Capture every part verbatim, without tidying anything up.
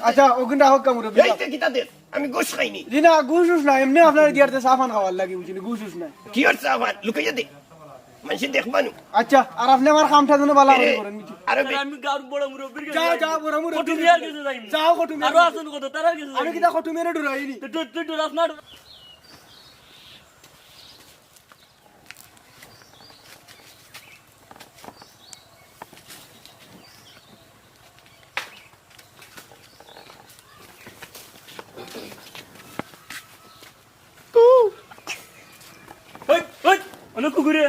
আচ্ছা, অগুন রাখউক্কা মুরব্বি। এই যে কিতা দেখ, আমি ঘুষ খাইনি। জি না, ঘুষ উস না, এমনে আপনারে দিয়ার তে চা পান খাওয়ার লাগি, বুঝছইন নি, ঘুষ উস না। কিওর চা পান? লুকাইয়া দে, মানষে দেখবা নু। আচ্ছা, আর আপনে আমার কামটা যেন ভালা করি করইন, বুঝছইন নি? আরে বে- আমি গাঁওর বড় মুরব্বির গেছে যাও, যাইমু। যাও, বড় মুরব্বির গেছে যাইমু। যাও, কটু মিয়ার আরো গেছে। আছইন কত, তারার গেছে আমি যাইমু। কিতা কটু মিয়ারে ডরাইনি? তো ডর-, তুই ডরাস না, ডর- হেই, হেই, অনো কুকুরে,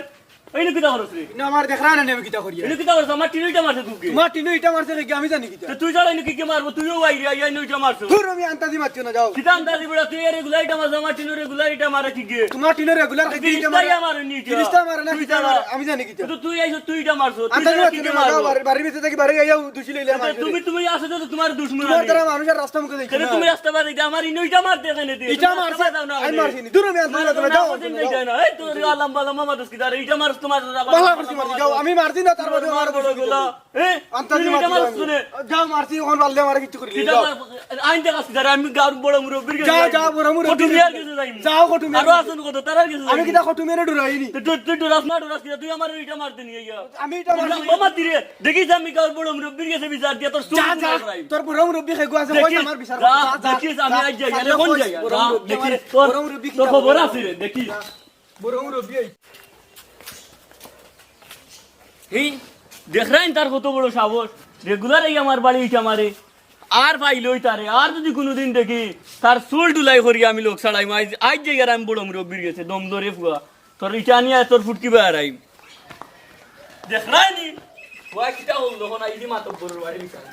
এই নু কিতা করছ রে? ইনো আমার দেখরা না নি আমি কিতা করি? এই নু কিতা করছ? আমার টিনো ইটা মারছে কুকুরে। তুমার টিনো ইটা মারছে নি, আমি জানি কিতা? তো তুই জানাই নু কিতা মারবো? তুইও আইরে, আইয়া নু ইটা মারছ। ধুর, আমি আন্তাজি মারছি না, যাও। কিতা আন্তাজি বেটা? তুই আরে গুলা ইটা মারছ, আমার টিনো রে গুলা ইটা মারে কিগে? তুমার টিনো রেগুলার খাইতে ইটা ফিরিস্তাই মারে। আমার নি ইটা। ফিরিস্তা মারে না, তুই কিতা জানা। মারে? আমি জানি কিতা? তো তুই আইছ, তুই ইটা মারছ। তুই আন্তাজি জানা মারছি কিগে না, মারবো? যাও, বাড়ি, বাড়ির ভিতরে থাকি বাড়ি আইয়া দুষি লইলে এ, আমার তুমি, তুমি আছো তো তোমার দুশমন তুমার আনি। তারা মানুষের রাস্তা মুখে দেখি কেন না। তুমি রাস্তা বাদ দিতে আমার ইনো ইটা মার দেখে নিতে। ইটা তুমি মারছে, রাস্তা বাদ দাও না আমি আরে। মারছি নি। দূর আমি আনতে তোমার না, তোমার তোমার দাও। এই তো রে আল্লাহ বালা মামা দোষ কিদারে, ইটা মারছ তোমার দাদা বালা বালা করছি, মারছি, যাও। আমি মারছি না, তার বাদে আমার বড় দোষ গলা। কিতা? এ? আন্তাজি তুই ইটা মারছি মারছ আমি। শুনে। যাও মারছি, অখন পারলে আমারে কিচ্ছু করি কিতা যাও। মার-, আইন দেখাস কিদারে, আমি গাঁওর বড় মুরব্বির গেছে যাও, যাইমু। যাও, বড় মুরব্বি কটু মিয়ার গেছে যাইমু। যাও, কটু মিয়ার আরো গেছে। আছইন কত, তারার গেছে আমি যাইমু। কিতা কটু মিয়ারে ডরাইনি? তো ডর-, তুই ডরাস না, ডরাস কিতা? তুই আমার ইটা মার দেনি আইয়া। আমি ইটা মারছি। বোমা দিরে, দেখিস আমি গাঁওর বড় মুরব্বির গেছে বিচার দিয়া তোর চুল যা, যা, উঠাই। তোর বড় মুরব্বি খেগু আছে, কইস দেখিস, আমার বিচার যা, করতে। যা, যা, দেখিস, আমি যা, আজ যাই, যা, এখন কইস, যাই, বড় যা, মুরব্বি দেখিস, আমার, তোর, বড় মুরব্বি তোর কিতা খবর বলে? আছে রে, দেখিস। যা। বড় মুরব্বি এই। হি, দেখরাইন তার কত বড় সাহস, রেগুলার এই আমার বাড়ি ইটা মারে। আর পাইলই তারে, আর যুদি কুনুদিন দেখি, তার চুল ঢুলাই করি আমি লোক ছাড়াইমু। আইজ, আইজ যাইয়ার আমি বড় মুরব্বির গেছে, দম ধরে ফুয়া। তোর ইটা নিয়া তোর ফুটকি বারাইম। দেখরায়নি? ওয়া কিতা অইল, অখন আইছি মাতব্বরর বাড়ি বিচার।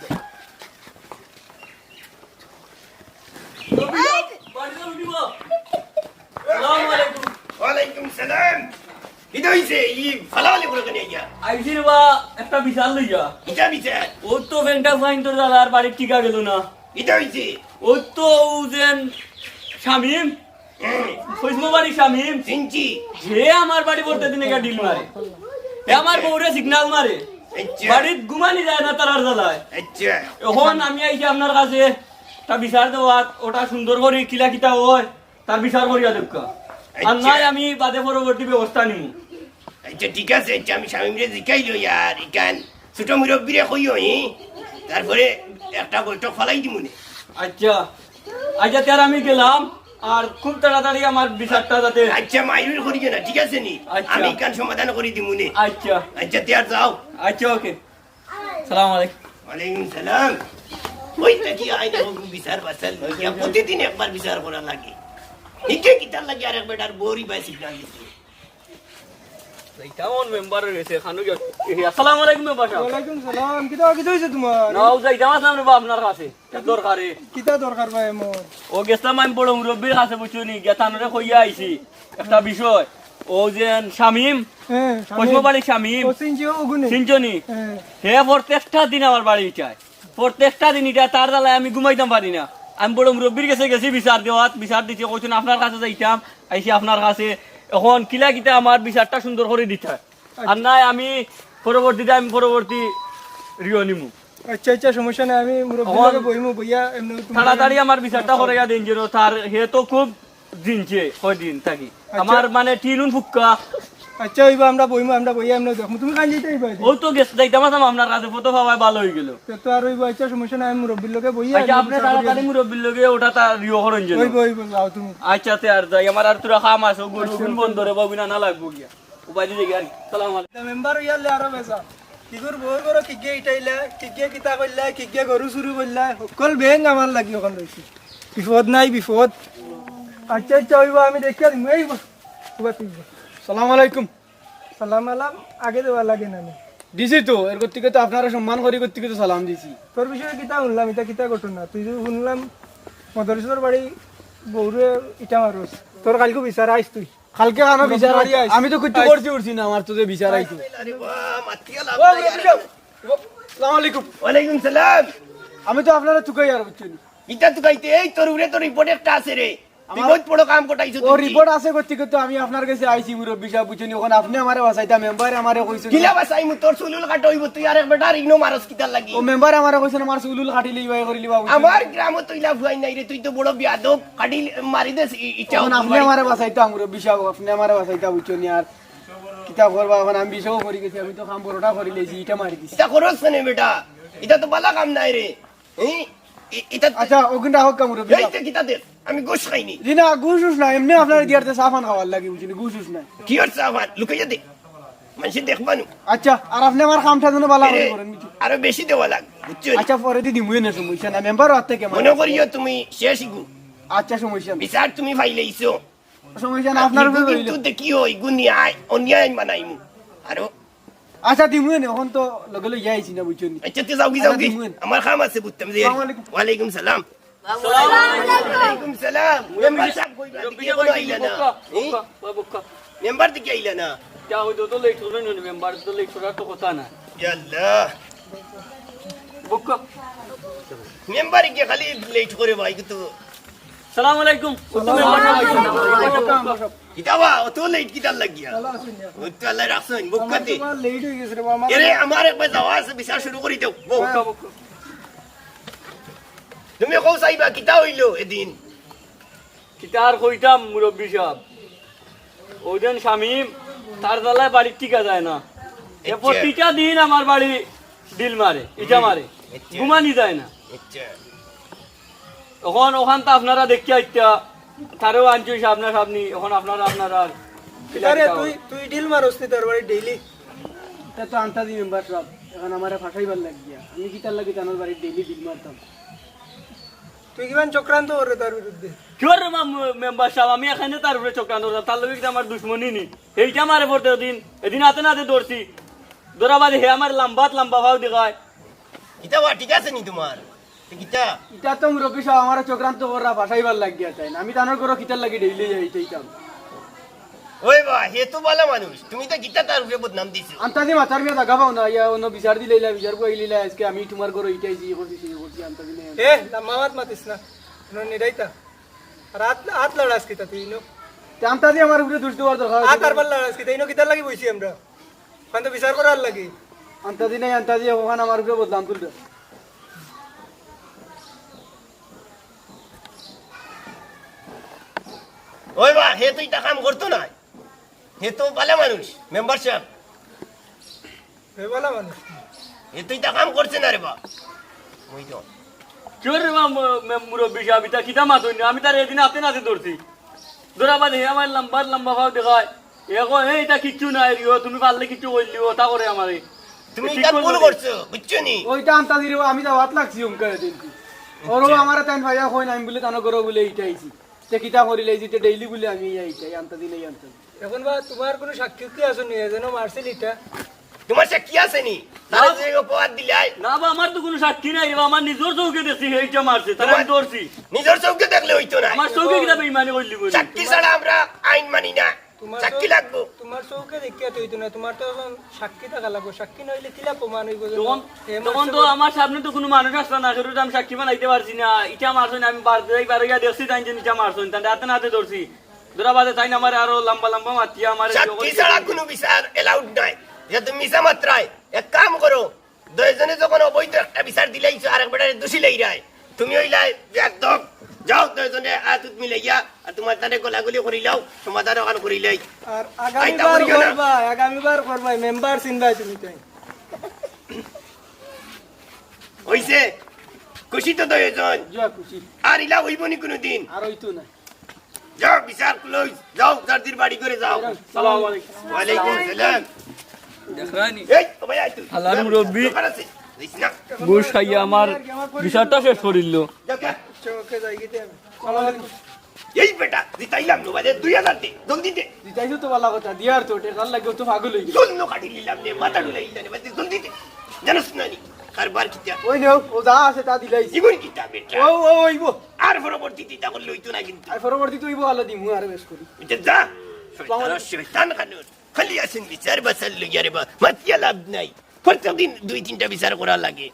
বাড়িত উঠিব। আসসালামু আলাইকুম। ওয়ালাইকুম সালাম। কিতা অইছে? ই ফালাফালি করো কেনে ইয়া? আইছি রে বা, একটা বিচার লইয়া। কিতা বিচার? ও তো ভেন্টা ফাইন তোর দাদার বাড়িত টিকা গেল না। কিতা অইছে? ও তো ও যেন শামিম, হুম। কইসমো বাড়ি শামিম। চিনছি। হে আমার বাড়ি পড়তে দিনে গিয়া ডিল মারে। হে আমার বউরে সিগনাল মারে। আচ্ছা। বাড়িত ঘুমানি যায় না তারার জ্বালায়। আচ্ছা। এখন আমি আইছি আপনার কাছে, তা বিচার দেওয়াত, ওটা সুন্দর করি কিলা কিতা অয়, তার বিচার করিয়া দেউক্কা। আর আচ্ছা। নাই আমি বাদে পরবর্তী ব্যবস্থা নিমু। আচ্ছা, ঠিক আছে, আচ্ছা, আমি শামিমরে জিকাই লই আর ইখান ছোট মুরব্বিরে কইও, হি? তারপরে একটা বৈঠক ফালাই দিমুনে। আচ্ছা, আচ্ছা, তে আর আমি গেলাম, আর খুব তাড়াতাড়ি আমার বিচারটা যাতে আচ্ছা, মাইরুর করিও না, ঠিক আছে নি? আচ্ছা। আমি ইখান সমাধান করি দিমুনে। আচ্ছা। আচ্ছা, তে আর যাও। আচ্ছা, ওকে। সালাম আলাইকুম। ওয়ালাইকুম সালাম। ওই দেখি আইন এখন বিচার বাচার লইয়া প্রতিদিন একবার বিচার করা লাগে। নিকে কিতার লাগি আরেক বেটার বউরি বায় সিগনাল দিছে। যাইতাম অন মেম্বারর গেছে, খানো গিয়া। এ, আসসালামু আলাইকুম মেম্বার সাব। ওয়ালাইকুম সালাম। কিতা, কিতা অইছে তোমার? না, ও যাইতাম আছলাম রে বা আপনার কাছে, এক দরকারে। কিতা দরকার বা এমন? ও গেছলাম আমি বড় মুরব্বির কাছে, বুঝছো নি? গিয়া তানরে কইয়া আইছি একটা বিষয়। ও যে শামিম, হ্যাঁ, শামিম। কইসমো বাড়ি শামিম। ও চিনছি, ও ওগুনে। চিনছো নি? হ্যাঁ। হে প্রত্যেকটা দিন আমার বাড়ি ইটায়। প্রত্যেকটা দিন ইটায়, তার জ্বালায় আমি ঘুমাইতাম পারি না। আমি বড় মুরব্বির গেছে গেছি বিচার দেওয়াত, বিচার দিছে, কইছইন আপনার কাছে যাইতাম, আইছি আপনার কাছে। এখন কিলা কিতা আমার বিচারটা সুন্দর করি দিতা। আর নাই আমি পরবর্তীতে আমি পরবর্তী রিও নিমু। আচ্ছা, আচ্ছা, সমস্যা নাই, আমি মুরব্বির লগে বইমু, বইয়া এমনে তুমি তাড়াতাড়ি আমার বিচারটা করাইয়া দেইন, যেন তার হে তো খুব দিনছে, কয়দিন থাকি। আচ্ছা। আমার মানে টিনুন ফুক্কা। আচ্ছা, অইবো, আমরা বইমু, আমরা বইয়া এমনে দেখমু। তুমি কাইন যাইতে অইবা? ও তো গেছ-, যাইতাম আছলাম আপনার কাছে, ফটো পাওয়ায় ভালা অইগেল। তে তো আর অইবো, আচ্ছা, সমস্যা নাই, আমি মুরব্বির লগে বইয়া আচ্ছা, এমনে আপনে বিচার করিয়া তাড়াতাড়ি মুরব্বির লগে ওটা তা রিও করইন যেন। অইবো, অইবো, যাও তুমি। আচ্ছা, তে আর যাই, আমার আর থুড়া কাম আছে, ও গরু আচ্ছা। গুন বন্দরে বউগিনা না লাগবো গিয়া। ও বাইরে যাই আর কি। সালাম আলাইকুম। মেম্বার অইয়ালে আরো বেজা। কিগুর বউর ঘরো কিগে ইটাইলা, কিগে কিতা কইলা, কিগে গরু চুরি করলা, হকল বেং আমার লাগি অখন রইছে। বিপদ নাই বিপদ। আচ্ছা, আচ্ছা, অইবো, আমি দেখিয়া দিমু। এই বা-, উবা তুই বা। সালাম আলাইকুম। সালাম আলাম আগে দেওয়া লাগে না নি? দিছি তো, এর গতিকে তো আপনারে সম্মান করি গতিকে তো সালাম দিছি। তোর বিষয়ে কিতা হুনলাম, ইটা কিতা ঘটনা? তুই যে হুনলাম মদরিসর বাড়ি বউরে ইটা মারস। তোর কাইলকু বিচার আইস তুই। কাইলকে কেনে বিচার আইস? আমি তো কিচ্ছু করছি উঠছি না, আমার তো যে বিচার আইতো। আরে বাহ, মাতিয়া লাভ নাই আর। আসসালামু আলাইকুম। ওয়ালাইকুম সালাম। আমি তো আপনারে তুকাই আর বুঝছেন। ইটা তুকাইতে, এই তোর উপরে তো রিপোর্ট একটা আছে রে। তুই আমার বহুত বড় কাম ঘটাইছো ও তুই। রিপোর্ট আছে করতে করতে আমি আপনার কাছে আইছি মুরব্বী সাহেব, বুঝছনি? অখন আপনে আমারে বাঁচাইতা, মেম্বারে আমারে কইছইন। কিলা বাঁচাইমু? তোর চুল উল কাটো অইবো, তুই আরেক বেটার ইগনো মারস কিতার লাগি? ও মেম্বারে আমারে কইছইন আমার চুল উল কাটিলিবা, ই করিলিবা, বুঝছনি? আমার গ্রামো তো ইলা ফুয়াইন নাই রে, তুই তো বড় বেয়াদব, কাটি মারি দেস ই-, ইচ্ছা অখন অতো আপনে মারি। আমারে বাঁচাইতা মুরব্বী সাহেব, আপনে আমারে বাঁচাইতা, বুঝছনি? আর কিতা করবা অখন, আমি বিষও পড়ি গেছি, আমি তো কাম বড়টা করিলাইছি, ইটা মারি দিছি। ইটা করস কেনে বেটা? ইটা তো বালা কাম নায় রে। এই, এ-, ইটা তো আচ্ছা, অগুন রাখউক্কা মুরব্বী এই সাহেব। তো কিতা দেস? আমি ঘুষ খাইনি। জি না, ঘুষ উস না, এমনে আপনারে দিয়ার তে চা পান খাওয়ার লাগি, বুঝছনি? ঘুষ উস না। কিওর চা পান? লুকাইয়া দে। মানষে দেখবা নু। আচ্ছা, আর আপনে আমার কামটা যেন বালা এরে, করি করেন, বুঝছনি? আরো বেশি দেওয়া লাগবো, বুঝছো নি? আচ্ছা, পরে দি দিমু, এনে সমস্যা নাই, মেম্বার আত থাকি আমার। মনো করিও তুমি শেষ ইগু। আচ্ছা, সমস্যা নাই। বিচার তুমি পাইলাইছো। সমস্যা নাই, আর আপনার ইগু উপরে রইল। কিন্তু দেখিও, ইগু নিয়ায়, অন্যায় বানাইমু। আরো আচ্ছা, দিমু এনে, অখন তো লগে লগে আইছি না, বুঝছনি? আচ্ছা, তে যাওগি, আচ্ছা, যাওগি। দিমু এনে। আমার কাম আছে, বুঝতাম যে। আসসালামু আলাইকুম। ওয়ালাইকুম সালাম। আসসালামু আলাইকুম। ওয়ালাইকুম সালাম। মেম্বার সাব কই বা? দেখি এখনো আইলা না। বক্কা, এই? বক্কা, ওই বক্কা। মেম্বার দেখি আইলা না। কিতা অইতো তো লেট করইন নি, মেম্বার তো লেট করার তো কথা না। ইয়া আল্লাহ। বক্কা। মেম্বার গিয়া খালি লেট করে ভাই, কিন্তু আসসালামু আলাইকুম। ও তো মেম্বার সাব আইছে না। কিতা বা, অত লেট কিতার লাগিয়া? ভালা আছইন নি? অউ তো আল্লায় রাখছইন, বক্কা তে। আমার লেট অই গেছে রে বা, আমার এরে, আমার একবার যাওয়া আছে, বিচার শুরু করি দেও। বউ। বক্কা, বক্কা। তুমি কও চাইবা, কিতা অইলো এদিন? কিতা আর কইতাম, মুরব্বি সাব? অউ দিন শামিম, তার জ্বালায় বাড়িত টিকা যায় না। এ আচ্ছা। প্রতিটা দিন আমার বাড়ি ডিল মারে, ইটা মারে। আচ্ছা। ঘুমানি যায় না। আচ্ছা। অখন অখান তো আপনারা দেখিয়া আইতা, তারেও আনছইন সামনাসামনি, অখন আপনারা, আপনারা আর আরে, তুই, তুই ডিল মারস নি তার বাড়ি ডেইলি? ইটা তো আন্তাজি মেম্বার সাব, অখন আমারে ফাঁসাইবার লাগিয়া। আমি কিতার লাগি তানর বাড়ি ডেইলি ডিল মারতাম? তুই কিমান চক্রান্ত করে তার বিরুদ্ধে? কিওর রে মা-, মেম্বার সাব, আমি এখানে তার উপরে চক্রান্ত করতাম, তার লগে কিতা আমার দুশমনি নি? হেইটা মারে পড়তে দিন, এদিন আতে নাতে ধরছি, ধরা বাদে হে আমার লাম্বাত লাম্বা ফাও দেখায়। কিতা বা, ঠিক আছে নি তোমার? তে কিতা? ইটা তো মুরব্বি সাব, আমারে চক্রান্ত করা ফাঁসাইবার লাগিয়া তাইন। আমি তানর ঘরো কিতার লাগি ডেইলি যাই, যাইতাম। ওই বা, হে তো ভালা মানুষ। তুমি তো কিতা তার উপরে বদনাম দিছো? আন্তাজি মাথার মিয়া জাগা পাও না, ইয়া অন্য বিচার দিলাইলা, বিচার কইলিলা, আজকে আমি তোমার ঘরো ইটা আইছি, ই করছি, সেই করছি, আন্তাজি নাই। এ, লম্বা মাত মাতিস না। অনো নিরাইতা। আর আত, আত লড়াস কিতা তুই ইনো? তে আন্তাজি আমার উপরে দুষ দেওয়ার দরকার আছে? আত আরবার লড়াস কিতা? ইনো কিতার লাগি বইছি আমরা? অখান তো বিচার করার লাগি। আন্তাজি নাই, আন্তাজি, অখান আমার উপরে বদনাম তুলরা। ওই বা, হে তো ইতা কাম করতো নায়। হে তো ভালা মানুষ, মেম্বার সাব। হে ভালা মানুষ। হে তো ইতা কাম করছে না রে বা। ওই তো। কিওর রে বা, ম-, ম-, মুরব্বি সাব, ইতা কিতা মাতইন? আমি তারে এদিন আতে নাতে ধরছি। ধরা বাদে হে আমার লাম্বাত লাম্বা ফাও দেখায়। হে কয়, "এই, ইতা কিচ্ছু নায় রে, ও তুমি পারলে কিচ্ছু কইলিও", অতা করে আমারে। তুমি ঠিক ইটা করছো ভুল নি? করছো, বুঝছো নি? ওইটা আন্তাজি রে, আমি যাওয়াত লাগছি অমকা দিন। ওরও আচ্ছা। আমারে তাইন ভাইয়া কইন, আমি বুলে তানর ঘরো বুলে ইটা আইছি। তে কিতা করিলে এই যে ডেইলি বুলে আমি ইয়া ইটা, আন্তাজি নাই আন্তাজি। অখন বা তোমার কুনু সাক্ষী কি আছে নি? এ যেন মারছিল ইটা। তোমার সাক্ষী আছে নি? তারে না। যে অপবাদ দিলাই? না বা, আমার তো কুনু সাক্ষী নাই রে বা, আমার নিজর চউখে দেখছি, হেইটা মারছে, তারে আমি তোমার ধরছি। নিজর চউখে দেখলে অইতো না। আমার চউখে কিতা বেইমানি করিলিবো নি? সাক্ষী ছাড়া আমরা আইন মানি না। তোমার সাক্ষী তো, লাগবো। তোমার চউখে দেখিয়া তো অইতো না, তোমার তো অখন সাক্ষী থাকা লাগবো। সাক্ষী নাইলে কিলা প্রমাণ অইবো যে তখন, এ তখন মারছে তো বলে? আমার সামনে তো কুনু মানুষ আসলো না, কেউরে তো আমি সাক্ষী বানাইতে পারছি না। ইটা মারছইন, আমি বার যাই, বার অইয়া দেখছি তাইন যে ইটা মারছইন, তাইন আতে নাতে ধরছি। ধরা বাদে তাইন আমারে আরো লাম্বা লাম্বা মাতিয়া আমারে সাক্ষী ছাড়া কুনু বিচার allowed নাই। ইটা তুমি মিছা মাতরায়। এক কাম করো, দুইজনে যখন অবৈধ একটা বিচার দিলাইছো, আরেক বেটারে দোষী লাইরায়, তুমি অইলায় বেয়াদব। যাও, দুইজনে আত উত মিলাইয়া, আর তোমার তানে গলাগলি করিলাও, সমাধান অখান করিলাই। আর আইতা আগামীবার করিও না। করবায়, আগামীবার করবায়, মেম্বার চিনবায় তুমি তাই। অইছে, খুশি তো দুইজন? জি, খুশি। আর ইলা অইবো নি কুনুদিন? আর অইতো না। যাও, বিচার close। যাও, যার যার বাড়ি ঘরে যাও। সালাম আলাইকুম। ওয়ালাইকুম সালাম। দেখরায়নি? এই, ও ভাই, আয় তুই। হালার মুরব্বি। দোকান আছে। যাইস না। ঘুষ খাইয়া আমার বিচারটা শেষ করিল। যাও, যা। চোখে যাই গেতে আমি। সালাম আলাইকুম। এই বেটা, জিতাইলাম নো বাদে দুই হাজার দে, জলদি দে। জিতাইছো তো ভালা কথা, দিয়ার তো, টেকার লাগি তো পাগল অই গেছে। চুল নো কাটি নিলাম নে, মাথা ডুলাই দিলাম নে, বাদে জলদি দে। জানোস না নি, কারবার কিতা? ওই নেও, ও যা আছে তা দিলাইছি। ইগুর কিতা বেটা? ও, ও, ওইবো। আর পরবর্তীতে ইতা করলে অইতো না কিন্তু। আর পরবর্তীতে অইবো, আল্লাহ দিমু আরো বেশ করি। ইতা যা। শয়তান, শয়তান খানুর। খালি আছেন বিচার বাচার লইয়া রে বা। মাতিয়া লাভ নাই। প্রত্যেকদিন দুই তিনটা বিচার করা লাগে।